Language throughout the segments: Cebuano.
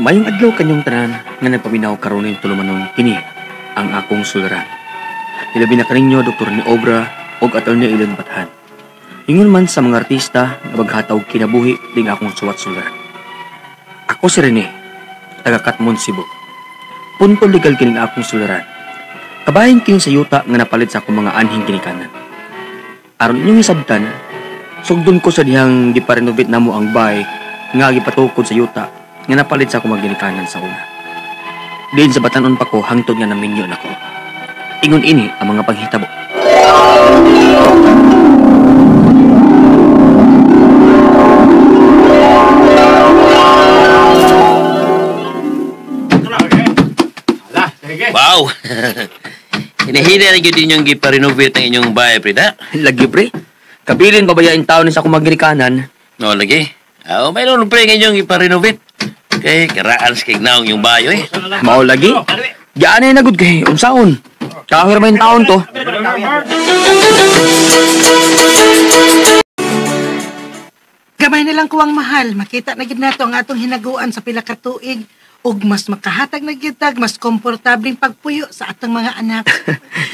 Mayong adlaw kanyong tanan nga nagpaminaw karon ning tulumanon kini ang akong suliran. Ilabi na kaninyo Dr. ni Obra og Attorney Ellen Bathan. Ingon man sa mga artista nga maghataw kinabuhi ding akong suwat suliran. Ako si Rene, taga Katmon, Cebu. Punto legal kining akong suliran. Kabahin kini sa yuta nga napalit sa akong mga anhing ginikanan. Aron inyong hisabtan, sugdon ko sa dihang giparenovate namo ang bay nga gipatukod sa yuta nga napalit sa akong mga ginikanan sa una. Diin sa batanon pa ko hangtod nga naminyo nako. Ingon ini ang mga panghitabo. Wow! Hinahina na gyud inyong giparenovate ang inyong bahay, pre, da? Lagi, pre. Kabilin pabayain taon ni sa akong mga ginikanan. No, lagi. Oh, mayroon pre nga inyong giparenovate. Kay karaan sa kignaong yung bayo eh. Mao lagi. Diyan ay nagud kay unsaon. Kahoy ra man taon to. Gamay na lang kuwang mahal, makita na gid nato ang atong hinaguan sa pila ka tuig ug mas makahatag na gyud tag mas komportableng pagpuyo sa atong mga anak.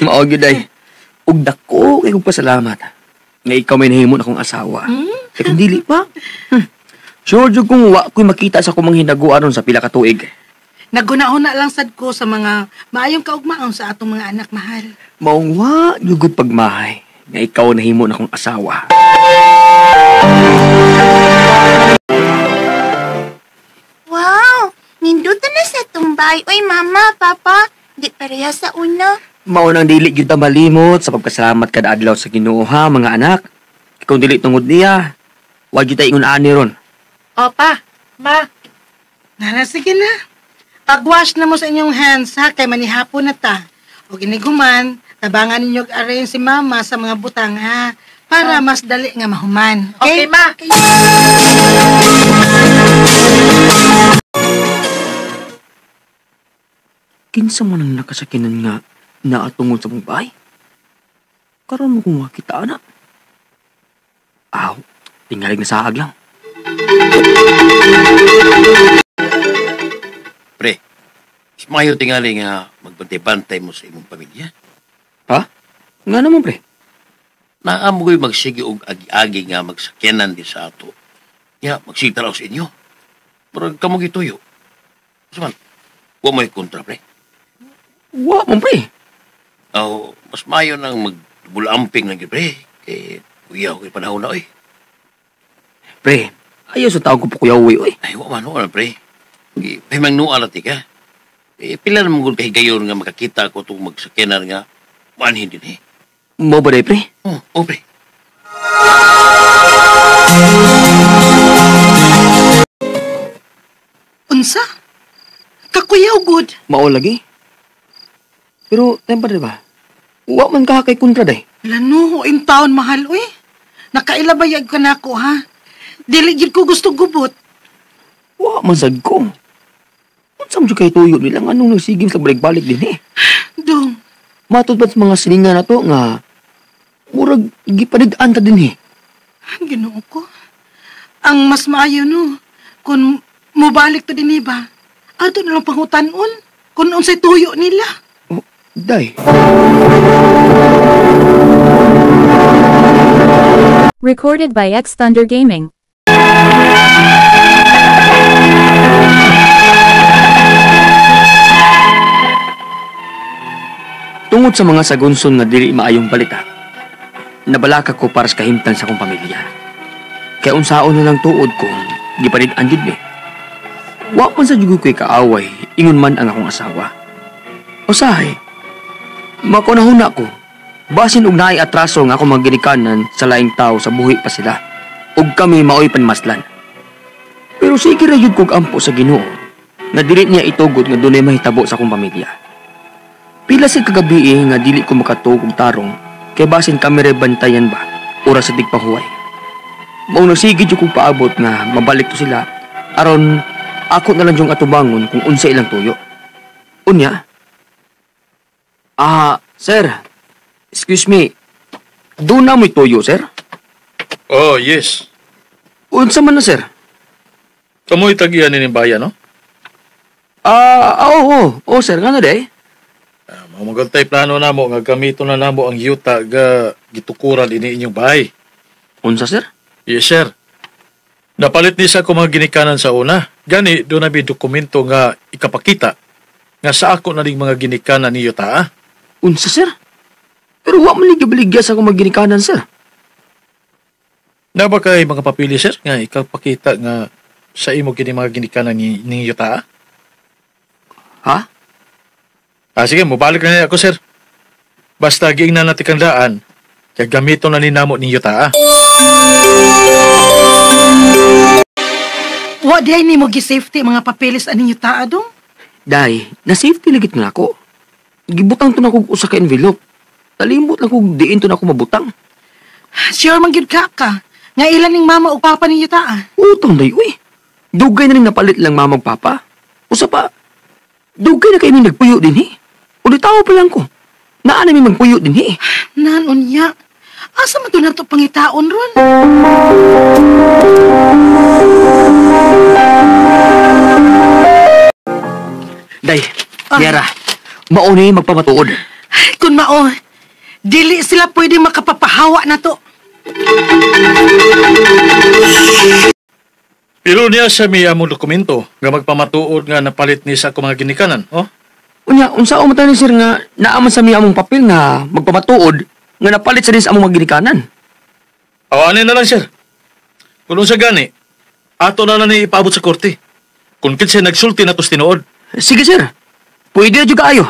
Mao gyud ay. Ug dako kay kong pasalamat nga ikaw may nahimo na akong asawa. Kay kung dili pa. Sure jud kung wa ko'y makita sa akong mga hinaguan ron sa pila ka tuig. Naguna-una lang sad ko sa mga maayong kaugmaon sa atong mga anak, mahal. Maong wa jud pagmahay nga ikaw nahimo na akong asawa. Wow! Ninduto na sa tumbay. Oy, mama, papa, di pareha sa una. Mao nang dili gyud ta malimot sa pagpasalamat kada adlaw sa Ginoo ha, mga anak. Kung dili tungod niya, wa gyud ta ingon ani ron. Opa, ma. Nara, sige na. Pag-wash na mo sa inyong hands, ha, kay manihapon na ta. O giniguman, tabangan ninyo arrange si mama sa mga butang, ha, para mas dali nga mahuman. Okay, okay ma. Okay. Kinsa man ang nakasakinan nga naatungod sa mong bahay? Karon mo kung makita, anak. Aw, tingalig na saag lang. Pre, mas mayo tingali nga magbantay-bantay mo sa imong pamilya. Ha? Nga naman, pre. Naamo ko'y magsige og agi-agi nga magsakyanan di sa ato. Ya, magsigtaraw sa inyo. Pero kamo gituyo. Saman, wa mo'y kontra, pre. Wa mo, pre. Oh, mas mayo nang magbulamping lang, pre. Kay kuya, kay panahon na, oy. Pre, ayaw sa tao ko po kuya, uy, oy. Ay, wa man, wa pre. Pahimang nuala, tika. Eh, pila naman kung kahigayon nga makakita ko itong magsakyanan nga manhin din, eh. Mo ba, pre? Oo, oh, pre. Unsa? Kakuyaw, good. Mao lagi. Pero, tempa, di ba? Wa man ka kay kontra, day. Lano, in town, mahal, uy. Nakailabayag ka na ako, ha? Dili gid ko gusto gubot. Wa man sad ko. Unsa man jud kay tuyo nila anong nagsigim sa balik-balik din eh. Dong. Matud ba sa mga sininga na to nga murag gipanid-an ta din eh. Ginoo ko. Ang mas maayo no kun mobalik to dinhi ba. Ato na lang pangutan-on kun unsay tuyo nila. Oh, day. Recorded by X Thunder Gaming. Tungod sa mga sagunson nga dili maayong balita, nabalaka ko para sa kahimtang sa akong pamilya. Kaya unsaon na lang tuod kung gipanid-an jud mi. Wa man sa jud ko'y kaaway, ingon man ang akong asawa. Usahay, makunahuna ko, basin og naay atraso nga akong mga ginikanan sa laing tao sa buhi pa sila, ug kami maoy panmaslan. Pero sige ra jud kog ampo sa Ginoo, nga dili niya itugot nga dunay mahitabo sa akong pamilya. Pila sa kagabi nga dili ko makatuog og tarong, kay basin kami ray bantayan ba, oras sa tigpahuway. Mao nagsige jud kog paabot nga mabalik to sila, aron ako na lang yung atubangon kung unsa ilang tuyo. Unya, sir, excuse me, doon na mo'y tuyo, sir? Oh, yes. Unsa man na, sir? Kamoy tagian ni bayan, no? Oo, oo, sir, nga na day. Mamagantay plano namo nga gamito na namo ang yuta ga gitukuran ini inyong bahay. Unsa, sir? Yes, sir. Napalit ni sa akong mga ginikanan sa una. Gani, doon na may dokumento nga ikapakita nga sa ako na ning mga ginikanan ni yuta, ah. Unsa, sir? Pero wa man ni gibaligya sa akong mga ginikanan, sir. Na ba kay mga papili, sir, nga ikapakita nga sa imo kini mga ginikanan ni yuta, ah? Ha? Ah, sige, mubalik na niya ako, sir. Basta giingnan natin kang daan, kaya gamito na ni namo ni yuta, ah. Wa di ay nimo gi-safety mga papeles aning yuta dong. Day, na-safety ligit nga ako. Gibutang to na kog usa ka envelope. Nalimot lang kog diin to na ako mabutang. Sure man gyud ka ka. Nga ilan ning mama ug papa ning yuta ah. Utang day, uy. Dugay na rin napalit lang mama ug papa. Usa pa, dugay na kayo may nagpuyo din, eh. Ulitaw pa lang ko. Naa na may magpuyo din, eh. Nan unya. Asa man to nato pangitaon ron? Day, Yara, mauna yung magpamatuod. Ay, kun mao, dili sila pwede makapapahawa na to. Pero niya sa may among dokumento nga magpamatuod nga napalit ni sa akong mga ginikanan, oh? Unya, unsa o mata ni sir nga naaman sa may among papel nga magpamatuod nga napalit sa din sa among mga ginikanan. Awanin na lang, sir. Kung unsa gani, ato na lang ni ipaabot sa korte. Kung kinsa nagsulti na tos tinuod. Sige, sir. Pwede na juga ayo.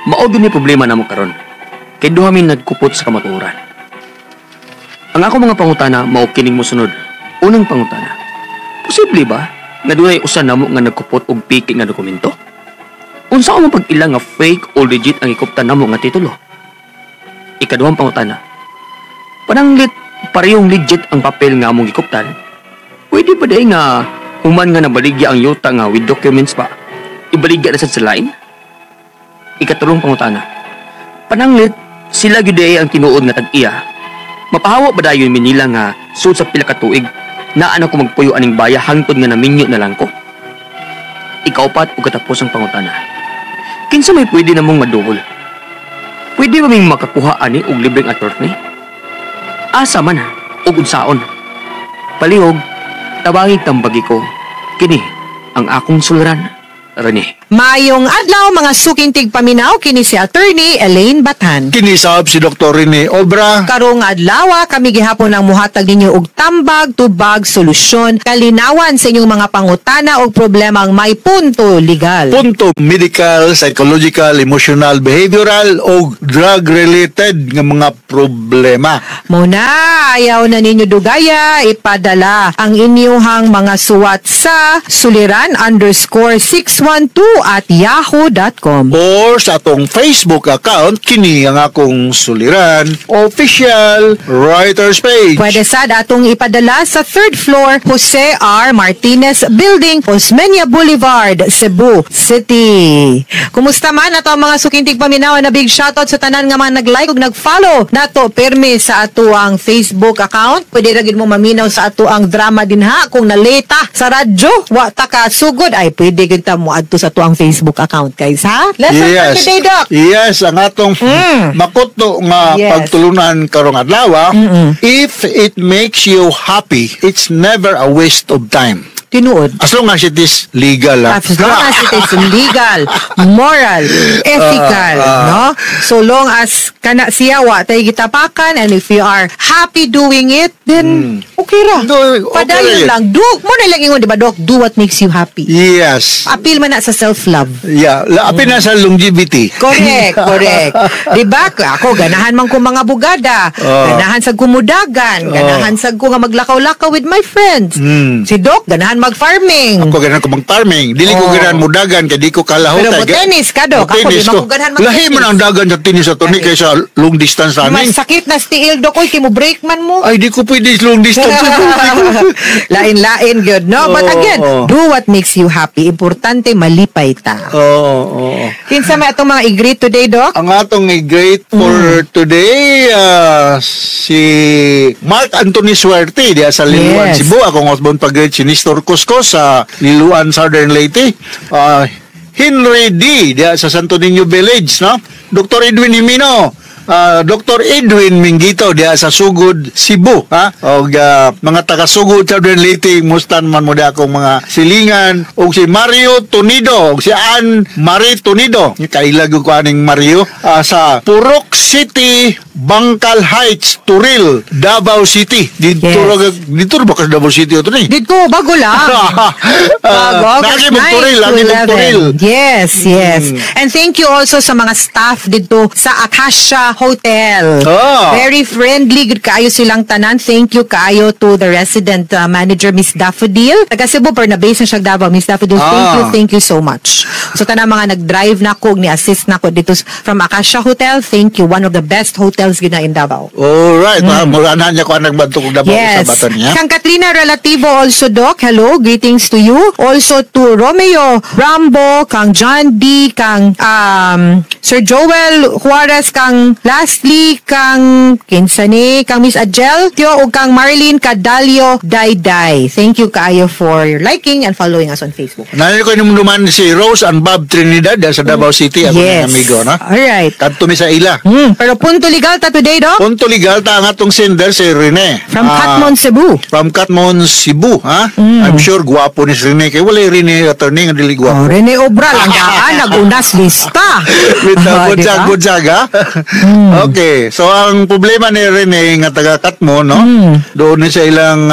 Mao gyud ni problema namo karon. Kay duha mi nagkupot sa kamatuoran. Ang ako mga pangutana mao kining mosunod. Unang pangutana. Posible ba nga dunay usa namo nga nagkupot og piki nga dokumento? Unsa ang pag-ila nga fake o legit ang ikuptan namo nga titulo? Ikaduhang pangutana. Pananglit parehong legit ang papel nga among gikuptan. Pwede ba day nga human nga nabaligya ang yuta nga with documents pa? Ibaligya na sad sa lain? Ikatulong pangutana. Pananglit sila gyud ay ang tinuod nga tag-iya. Mapahawa ba dayon mi nila nga sud sa pila ka tuig naa na ko magpuyo aning baya hangtod nga naminyo na lang ko? Ikaupat ug katapos ang pangutana. Kinsa may pwede namong maduol? Pwede ba ming makakuha ani og libreng attorney? Asa man ug unsaon? Palihog, tabangig tambagi ko. Kini ang akong suliran, Rene. Maayong adlaw mga suking tigpaminaw, kini si Attorney Elaine Batan. Kini sab si Dr. Rene Obra. Karong adlaw kami gihapon ang muhatag ninyo og tambag, tubag, solusyon, kalinawan sa inyong mga pangutana og problemang may punto legal. Punto medical, psychological, emotional, behavioral o drug-related nga mga problema. Muna, ayaw na ninyo dugaya, ipadala ang inyuhang mga suwat sa suliran_612@yahoo.com. Or sa atong Facebook account, kini ang akong Suliran Official Writers Page. Pwede sad atong ipadala sa 3rd floor, Jose R. Martinez Building, Osmeña Boulevard, Cebu City. Kumusta man ato ang mga sukintig paminaw na big shoutout sa tanan nga mga nag-like ug nag-follow nato pirmi sa ato ang Facebook account. Pwede ra gid mo maminaw sa ato ang drama dinha kung naleta sa radyo, wa ta ka sugod ay pwede gid ta mo adto sa ato ang Facebook account, guys, ha? Lesson for today, Doc. Yes, ang atong makuto nga pagtulunan karong adlaw, if it makes you happy, it's never a waste of time. Tinuod. As long as it is legal. As long as it is legal, moral, ethical, no? So long as kana siya wa tay gitapakan, and if you are happy doing it, then okay ra. Do, okay Padayon ra lang. Do, mo na lang ingon, di ba, Doc? Do what makes you happy. Yes. Appeal man na sa self-love. Yeah, apil na sa longevity. Correct, correct. Di ba? Ako, ganahan man ko mga bugada. Ganahan sa kumudagan. Ganahan sa ko nga maglakaw-lakaw with my friends. Si Doc, ganahan mag-farming. Ako ganahan ko mag-farming. Dili ko ganahan mo dagan kay di ko kalahutay. Pero mo tennis ka, Dok. Ako, Mo-tennis di man ko ganahan mag-tennis. Lahi man ang dagan sa tennis ato ni kaysa long distance running. Masakit na stiil, Dok. Uy, kay mo break man mo. Ay, di ko pwede long distance. Lain-lain gyud, no? But again, do what makes you happy. Importante malipay ta. Oo. Kinsa may atong mga i-greet today, Doc? Ang atong i-greet for today, si Mark Anthony Suerte diya sa Liluan, Cebu. Akong osbon pag-greet si Nestor Cusco sa Liluan, Southern Leyte. Henry D. diya sa Santo Niño Village, no? Dr. Edwin Jimeno, Dr. Edwin Mingito diya sa Sugod, Cebu, ha? Og mga taga Sugod, Southern Leyte, mustan man mo diya akong mga silingan. Og si Mario Tonido, og si Ann Marie Tonido. Kailag ko aning Mario sa Purok City, Bangkal Heights, Turil, Davao City. Dito dito ba ka sa Davao City ato ni? Dito, bago lang. Bago, August Lagi mong 9 Turil, to lagi mong 11. Turil. Yes. And thank you also sa mga staff dito sa Acacia Hotel. Very friendly. Good kaayo silang tanan. Thank you kaayo to the resident manager, Miss Daffodil. Taga Cebu, pero na-base na siya Davao. Miss Daffodil, thank you, thank you so much. So tanan mga nag-drive na ko, ni-assist na ko dito from Acacia Hotel, thank you. One of the best hotels gina in Davao. Alright, murahan niya ko ang nagbanto kong Davao sa baton niya. Kang Katrina Relativo also, Doc. Hello, greetings to you. Also to Romeo Rambo, kang John D, kang Sir Joel Juarez, kang lastly, kang kinsa ni, kang Miss Adjel, Tio, ug kang Marlene Cadalio Dayday. Thank you kaayo for liking and following us on Facebook. Nalil ko duman si Rose and Bob Trinidad sa Davao City, ako ng amigo, no? Alright. Kadto mi sa ila. Pero punto legal ta today, Doc? Punto legal ta ang atong sender si Rene. From Katmon, Cebu. From Katmon, Cebu, ha? I'm sure gwapo ni si Rene. Kay wala Rene attorney nga dili Oh, gwapo. Rene Obral, ang daan, nagunas lista. With the Ah, di budsag, ba? Budsag, ha? Okay. So, ang problema ni Rene nga taga Katmon, no? Doon ni sa ilang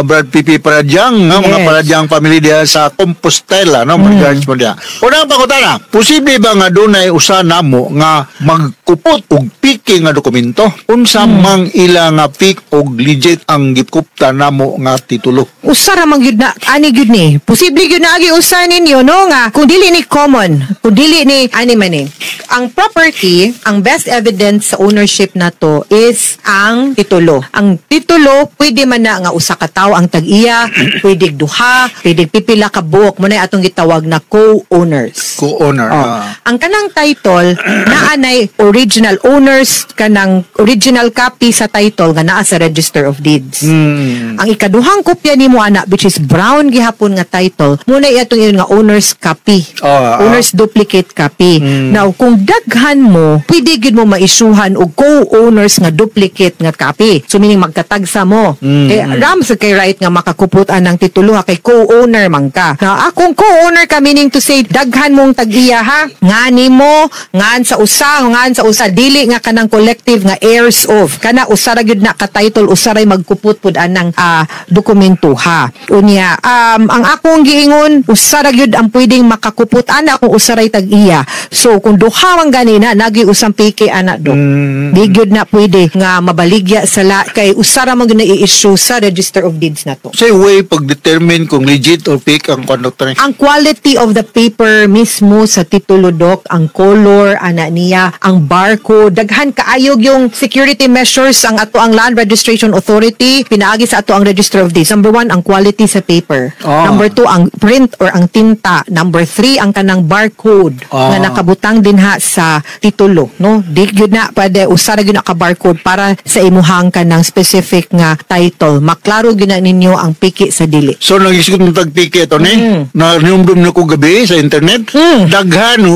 Brad Pipi Paradyang, no? Mga Paradyang family diha sa Compostela, no? Regards mo diha. Unang pangutana, posible ba nga dunay usa namo nga magkupot og piki nga dokumento? Unsa mang ila nga fake og legit ang gikupta namo nga titulo? Usa ra man gyud na ani gyud ni. Posible gyud na agi usa ninyo, no, nga kung dili ni common, kung dili ni ani man ni. Ang property, ang best evidence sa ownership nato is ang titulo. Ang titulo pwede man na nga usa ka tawo ang tag-iya, pwede duha, pwede pipila ka buok, mo na atong gitawag na co-owners. Co-owner. Oh. Ang kanang title naa nay original owners, kanang original copy sa title nga naa sa Register of Deeds. Ang ikaduhang kopya nimo ana, which is brown gihapon nga title, muna atong ingon nga owner's copy. Owner's duplicate copy. Now kung daghan mo, pwede gyud mo maisyuhan og co-owners nga duplicate nga copy. So meaning magkatagsa mo. Eh, ram sa kay right nga makakupot anang titulo ha, kay co-owner man ka. Now, akong co-owner ka, meaning to say daghan mong tag-iya ha. Nga nimo, ngan sa usa, ngan sa usa, dili nga kanang collective nga heirs of. Kana usa ra gyud na ka title, usa ray magkupot pud anang dokumento ha. Unya, ang akong giingon, usa ra gyud ang pwedeng makakupot ana kung usa ray tag-iya. So kung duha man ganina, nagi usang peke ana do. Di gyud na pwede nga mabaligya sa la kay usa ra man gyud na i-issue sa Register of Deeds na to. Say way pag-determine kung legit or fake ang conductor. Ang quality of the paper mismo sa titulo, Doc, ang color ana niya, ang barcode, daghan kaayog yung security measures ang ato ang Land Registration Authority pinaagi sa ato ang Register of Deeds. Number one, ang quality sa paper. Number two, ang print or ang tinta. Number three, ang kanang barcode nga nakabutang dinha sa titulo, no? Di gyud na pwede, usa ra gyud na ka barcode para sa imuhang kanang specific nga title. Maklaro gyud na ninyo ang piki sa dili. So nag-isgot mo tagpiki ito ni, na ninumdum na ko gabi sa internet. Daghan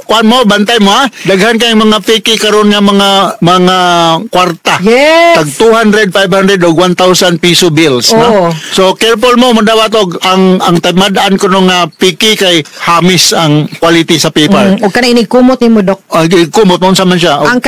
kuan mo, bantay mo ha. Daghan kay mga piki karon nga mga kwarta. Tag 200, 500 og 1,000 piso bills, no? So careful mo mandawat og ang tamad-an ko nga piki kay hamis ang quality sa paper. Og kana inig kumot nimo, Dok. Ay, kumot mo sa man siya. Oh. Ang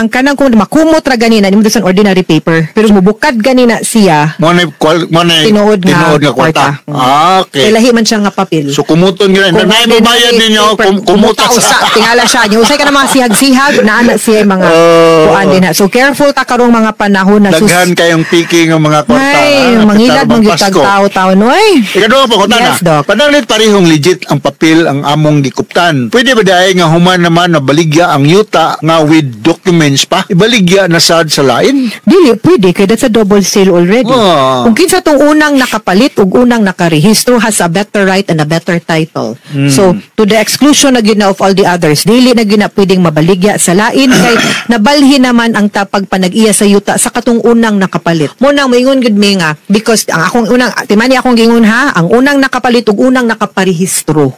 kanang kung makumot ra ganina nimo sa ordinary paper. Pero mubukad ganina siya, Mo na tinuod nga tinuod nga kwarta. Kwarta. Ah, okay. Kay lahi man siya nga papel. So kumuton gyud Kung na mo bayad ordinary ninyo paper, kumuta usa tingala siya. Nya usay ka na mga sihag-sihag naa na siya mga Oh. kuan din na. So careful ta karong mga panahon na sus. Daghan kayong piki ng mga kwarta. Ay, ah, mangilad katarong mong gyud Pasko. tao-tao no ay. Ikaduha pa ko na. Yes, Doc. Pananglit parehong legit ang papel ang among gikuptan. Pwede ba dahil nga human naman na baligya ang yuta nga with documents pa? Ibaligya na sad sa lain? Dili pwede kay that's a double sale already. Ah. Kung kinsa tong unang nakapalit ug unang nakarehistro has a better right and a better title. So to the exclusion na gyud na of all the others, dili na gyud na pwedeng mabaligya sa lain kay nabalhin naman ang tapag panag-iya sa yuta sa katong unang nakapalit. Mo nang moingon gyud mi nga because ang akong unang timani akong gingon ha, ang unang nakapalit ug unang nakaparehistro.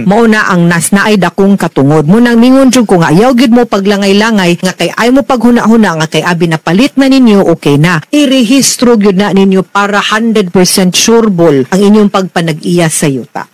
Mao na ang nas naay dakong katungod. Mo nang mingon jud ko nga ayaw gyud mo paglangay-langay nga kay ay mo paghuna-huna nga kay abi napalit na ninyo, okay na. Irehistro gyud na ninyo para 100% sure ball ang inyong pagpanag-iya sa yuta.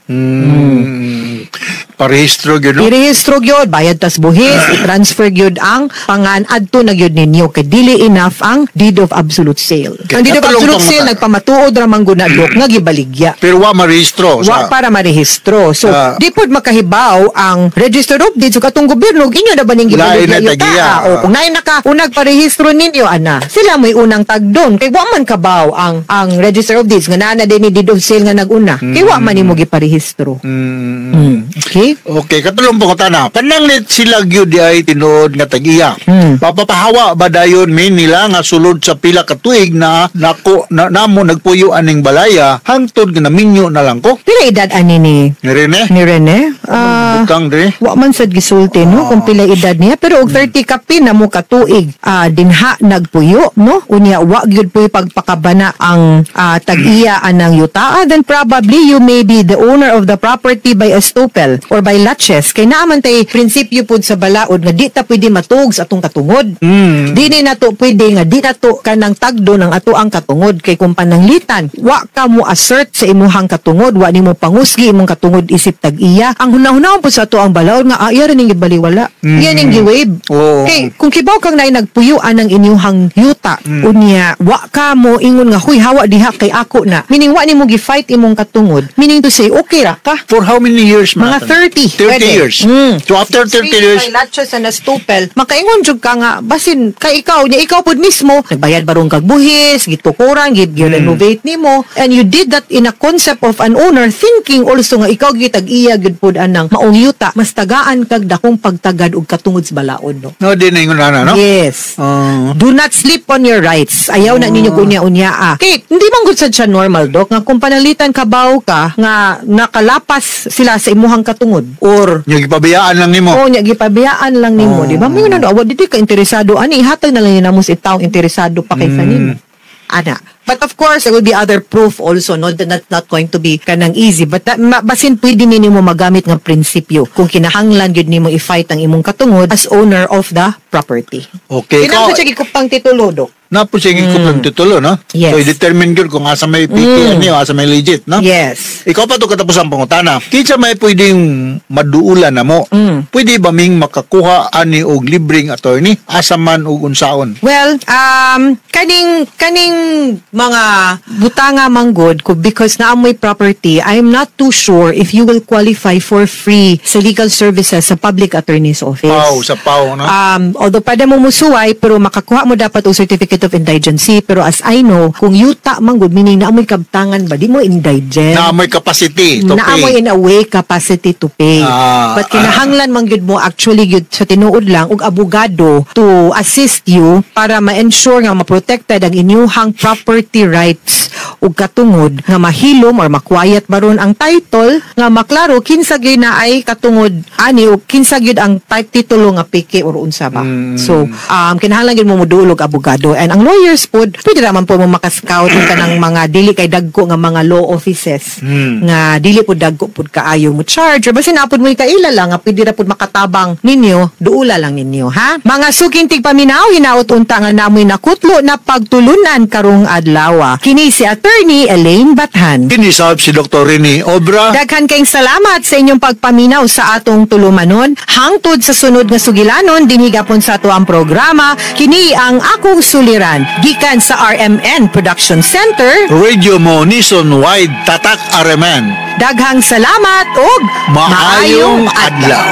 Parehistro gyud, no? Irehistro gyud, bayad tas buhis, i-transfer gyud ang pangan adto na gyud ninyo kay dili enough ang deed of absolute sale. Okay, Ang deed of katulong absolute pang sale nagpamatuod ra man gud na, Dok, nga gibaligya. Pero wa marehistro Wa para marehistro. So, di pod makahibaw ang Register of Deeds ug atong gobyerno ug inyo na ba ning Lain gibaligya na yuta? tagiya. O kung naay naka unag parehistro ninyo ana, sila mo'y unang tagdon kay wa man kabaw ang Register of Deeds nga naa na din ni deed of sale nga naguna. Kay wa man nimo giparehistro. Okay? Okay, katulong po ko tana. Pananglit sila gyud di ay tinuod nga tag-iya. Papapahawa ba dayon mi nila nga sulod sa pila ka tuig na nako na, namo nagpuyo aning balaya hangtod nga naminyo na lang ko? Pila edad ani ni Ni Rene? ni Rene? Ah, Butang dire. wa man sad gisulti no kung pila edad niya, pero og 30 kapin na mo katuig dinha nagpuyo no, unya wa gyud puy pagpakabana ang tag-iya anang yuta, then probably you may be the owner of the property by estoppel or by laches kay naa man tay prinsipyo pud sa balaod nga di ta pwede matuog sa atong katungod. Di ni nato pwede nga di nato kanang tagdo ng ato ang katungod kay kung pananglitan wa ka mo assert sa imuhang katungod, wa nimo pangusgi imong katungod isip tag-iya, ang hunahunahon po sa ato ang balaod nga iya ra ning gibaliwala, iya ning giwaive. Kay kung kibaw kang naay nagpuyo anang inyuhang yuta, unya wa ka mo ingon nga, "Huy, hawa diha kay ako na," meaning wa nimo gi-fight imong katungod, meaning to say okay ra ka. For how many years, Mga man? 30. 30 Pwede. years. So after 30 years, By laches and estoppel, makaingon jud ka nga basin kay ikaw nya ikaw pud mismo nagbayad barong kag buhis, gitukuran, gi renovate nimo, and you did that in a concept of an owner, thinking also nga ikaw gyud tag-iya gyud pud anang maong yuta, mas tagaan kag dakong pagtagad og katungod sa balaod no. No, di na ingon ana, no? Yes. Do not sleep on your rights. Ayaw na ninyo kunya-unya ah. Kay hindi man gud sad siya normal, Dok, nga kung panalitan kabaw ka nga nakalapas sila sa imuhang katungod or Yung gipabayaan lang nimo. Oh, nya gipabayaan lang nimo, di ba? May ano, awa dito ka interesado ani, ihatag na lang yun namo sa taong interesado pa kaysa nimo. Ana. But of course, there will be other proof also, no? That not going to be kanang easy. But that, basin pwede nimo magamit nga prinsipyo kung kinahanglan gyud nimo i-fight ang imong katungod as owner of the property. Okay, Kinahanglan ikaw, siya gikuptang titulo, Dok. Na po siya gikuptang titulo, no? Yes. So, i-determine gyud kung asa may piki ani o asa may legit, no? Yes. Ikaw pa to katapos ang pangutana. Kinsa may pwedeng maduulan na mo? Pwede ba ming makakuha ani og libreng attorney? Asa man og unsaon? Well, kaning mga butanga manggod ko because naamoy property, I'm not too sure if you will qualify for free sa legal services sa Public Attorney's Office. PAO, sa PAO, no? Although pwede mo musuway, pero makakuha mo dapat og certificate of indigency. Pero as I know, kung yuta manggod, meaning naamoy kabtangan ba, di mo indigent. Na may capacity to Naamoy pay. in a way capacity to pay. But kinahanglan man gyud mo actually gyud sa tinuod lang og abogado to assist you para ma-ensure nga ma-protected ang inyuhang property rights ug katungod nga mahilom or ma-quiet baron ang title nga maklaro kinsa gyud na ay katungod ani o kinsa gyud ang type titulo nga peke or unsa ba. So kinahanglan gyud mo moduol og abogado and Then ang lawyers pod, pwede raman po mo makascout og kanang mga dili kay dagko nga mga law offices nga dili pod dagko pod kaayo mo charge or basin apod mo kaila lang nga pwede ra pod makatabang ninyo, duula lang ninyo, ha. Mga suking tigpaminaw, hinaot unta nga namoy nakutlo na pagtulunan karong adlaw. Kini si Attorney Elaine Bathan. Kini sab si Dr. Rene Obra. Daghan kayong salamat sa inyong pagpaminaw sa atong tulumanon. Hangtod sa sunod nga sugilanon, dinhi gapon sa ato ang programa, kini ang Akong Suliran, gikan sa RMN Production Center. Radio Mo Nationwide Tatak RMN. Daghang salamat ug Maayong adlaw.